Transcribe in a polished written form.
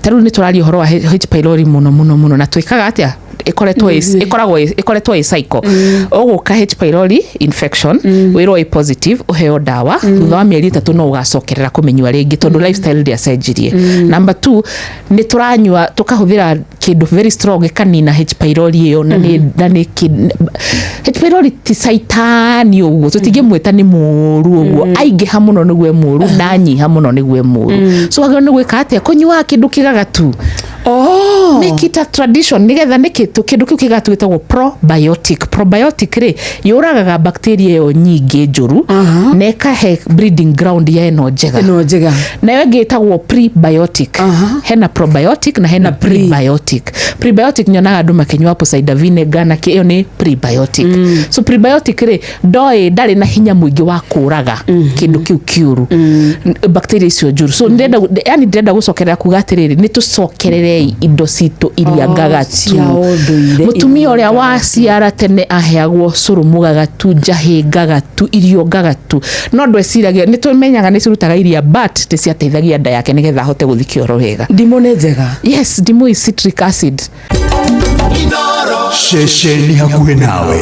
Ta rĩu nĩ tũraria ũhoro wa H pylori mũno mũno mũno, na twĩkaga atĩa? Ĩkoretwo ĩ cycle. Ũgũka H pylori infection, wĩrwo ĩ positive, ũheo ndawa, thutha wa mĩeri 3 no ũgacokerera kũmĩnyua rĩngĩ, tondũ lifestyle ndĩacenjirie. Number two, nĩ tũranyua, tũkahũthĩra kĩndũ very strong gĩkanina H pylori ĩyo, na nĩ H pylori ti caitani ũguo, tũtingĩmwĩta nĩ mũũru ũguo. Aingĩha mũno nĩguo e mũũru, na anyiha mũno nĩguo e mũũru. So wagĩrĩirwo nĩ gwĩka atĩa? Kũnyuaga kĩndũ kĩgagatu. Make it a tradition. Nigetha nĩkĩ kĩndũ kĩu kĩgagatu gĩtagwo probiotic. Probiotic rĩ, yũragaga bacteria ĩyo nyingĩ njũru na ĩkahe breeding ground ya ĩno njega. Ĩno njega. Nayo ĩngĩ ĩtagwo prebiotic. Hena probiotic na hena prebiotic. Prebiotic nyonaga andũ makĩnyua apple cider vinegar na kĩ, ĩyo nĩ prebiotic. So prebiotic rĩ, ndoĩ ndarĩ na hinya mũingĩ wa kũraga kĩndũ kĩu kĩũru, bacteria icio njũru. So ndĩrenda, yani ndĩrenda gũcokerera kuga atĩrĩrĩ, nĩ tũcokererei indo citũ iria Oh, ngagatu. Cia ũndũire. Mũtumia ũrĩa iria waciara tene aheagwo cũrũ mũgagatu, njahĩ ngagatu, irio ngagatu, no ndweciragia nĩ tũmenyaga nĩ cirutaga iria, but nĩ ciateithagia nda yake nĩgetha ahote gũthiĩ kĩoro wega. Ndimũ nĩ njega. Yes, ndimũ is citric acid. Ceceni hakuhĩ nawe.